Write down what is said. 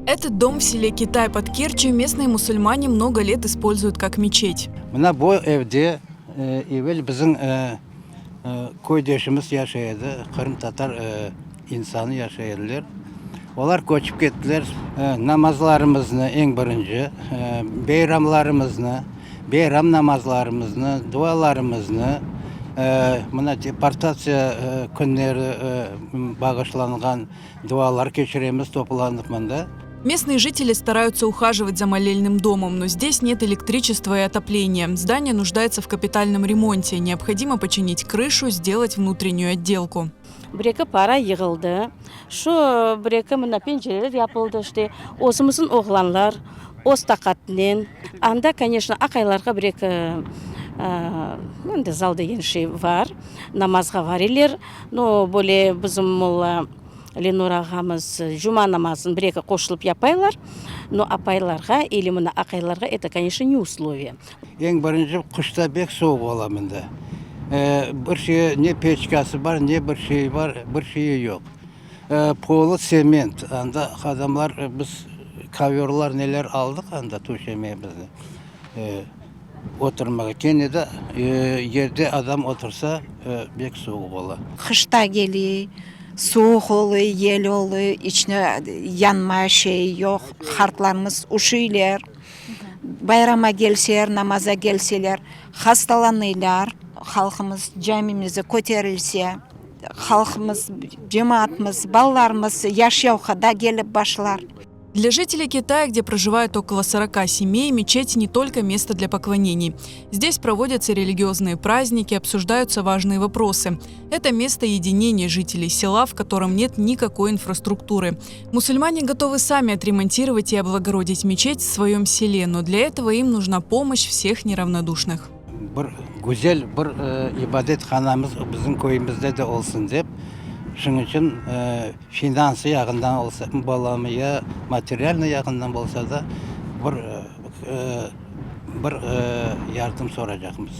Этот дом в селе Китай под Керчью местные мусульмане много лет используют как мечеть. Mına bu evde evel bizim köydeşimiz yaşay edi, qırımtatar insanı yaşay ediler. Olar köçip kettiler. Namazlarımıznı eñ birinci, beyramlarımıznı, beyram namazlarımıznı, dualarımıznı, mına deportatsiya künleri bağışlanğan Dualar keçiremiz toplanıp mında. Местные жители стараются ухаживать за молельным домом, но здесь нет электричества и отопления. Здание нуждается в капитальном ремонте. Необходимо починить крышу, сделать внутреннюю отделку. Bir-eki para yığıldı. Şu bir-eki mına pencereler yapıldı işte. Özümizniñ oğlanlar öz taqatınen. Anda, koneçno, aqaylarğa bir-eki endi zal degen şey bar, namazğa variyler. No, böyle bizim molla Lenur ağamız cuma namazın bir-eki qoşulıp yapaylar, no, apaylarğa ili mına aqaylarğa eto, koneçno, ne usloviye. Eñ birinci qışta bek sovuq ola mında. Bir şey, ne peçkası bar, ne bir şey bar, bir şeyi yoq. Polu tsement, anda adamlar biz kovyorlar neler aldıq anda töşemege bizni. Oturmağa. Kene de yerde adam otursa, bek suvuq ola. Qışta kele, suvuq oluy, yel oluy, içine yanma şey yoq, qartlarımız üşüyler. Bayrama kelseler, namaza kelseler, hastalanıylar. Halqımız camimizi köterilse, halqımız, cemaatımız, balalarımız yaşayavğa da kelip başlar. Для жителей Китая, где проживает около 40 семей, мечеть не только место для поклонений. Здесь проводятся религиозные праздники, обсуждаются важные вопросы. Это место единения жителей села, в котором нет никакой инфраструктуры. Мусульмане готовы сами отремонтировать и облагородить мечеть в своем селе, но для этого им нужна помощь всех неравнодушных. Bir güzel bir ibadethanamız bizim köyümizde de olsun dep, şunıñ içün Finansı yağından olsa bolamı ya materialnıy yağından bolsa da bir bir yardım soracaqmız.